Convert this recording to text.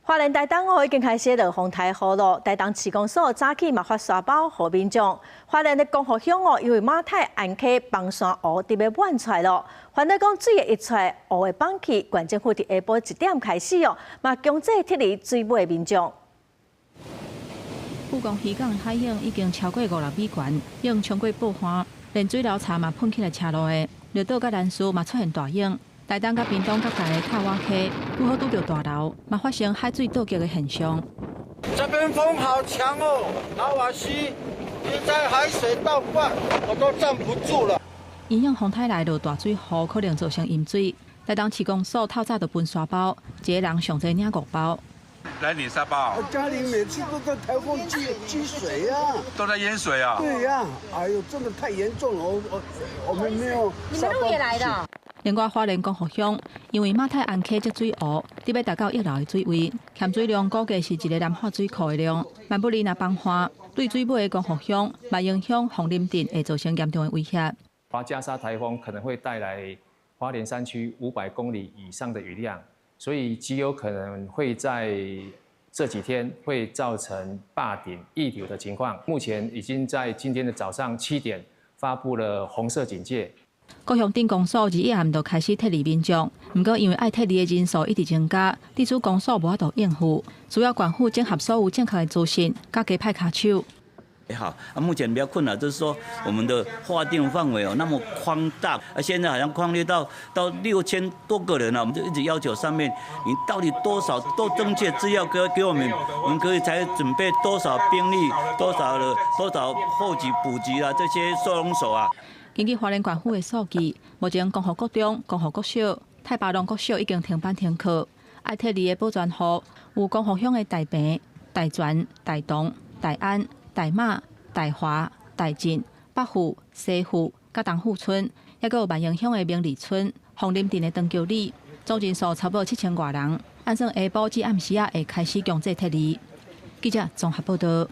花蓮台東哦已經開始落風颱雨咯，台東市公所早起嘛發沙包予民眾。花蓮的光復鄉哦，因為馬太鞍溪崩山湖佇欲滿出來咯，煩惱講水會溢出來，湖會崩去，縣政府佇下晡1點開始哦，嘛強制撤離水尾民眾。富岡漁港的海湧已經超過5、6米懸，已經衝過報岸，連水流柴嘛噴起來車路的，綠島佮蘭嶼嘛出現大湧。台東佮屏東各界的塔瓦溪，拄好拄著大流，嘛發生海水倒激的現象。這邊風好強哦，塔瓦溪現在海水倒灌，我都站不住了。因應風颱來落大水雨，可能造成淹水。台東市公所透早就分沙包，一個人上濟領五包。來領沙包。家裡每次都在颱風積水呀，都在淹水啊。對呀，哎呦，真的太嚴重了，我們沒有。你們鹿野來的？另外，花蓮光復鄉因為馬太鞍溪積水湖，佇欲達到溢流的水位，鹹水量估計是一个南化水庫的量。萬不利若崩岸，對水尾的光復鄉，嘛影響鳳林鎮會造成嚴重的威脅。樺加沙颱風可能會帶來花蓮山區500公里以上的雨量，所以極有可能會在這幾天會造成壩頂溢流的情況。目前已經在今天的早上7點發布了紅色警戒。高雄鎮公所21暗就開始撤離民眾，毋過因為愛撤離的人數一直增加，致使公所無法度應付，需要縣府整合所有正確的資訊，佮加派跤手。好，啊，目前比較困擾就是說，我們的劃定範圍哦那麼寬大，啊，現在好像擴列到6000多個人了，我們就一直要求上面，你到底多少都登記資料給我們，我們可以才準備多少兵力，多少的多少後給補給啊，這些收容所啊。根據花蓮縣府的數據，目前光復國中、光復國小、太巴塱國小已經停班停課。愛撤離的保全戶有光復鄉的大坪、大泉、大同、大安、大馬、大華、大進、北富、西富、佮東富村，抑閣有萬榮鄉的明里村、鳳林鎮的長橋里，總人數差不多7000外人。按算下晡至暗時仔會開始強制撤離。記者綜合報道。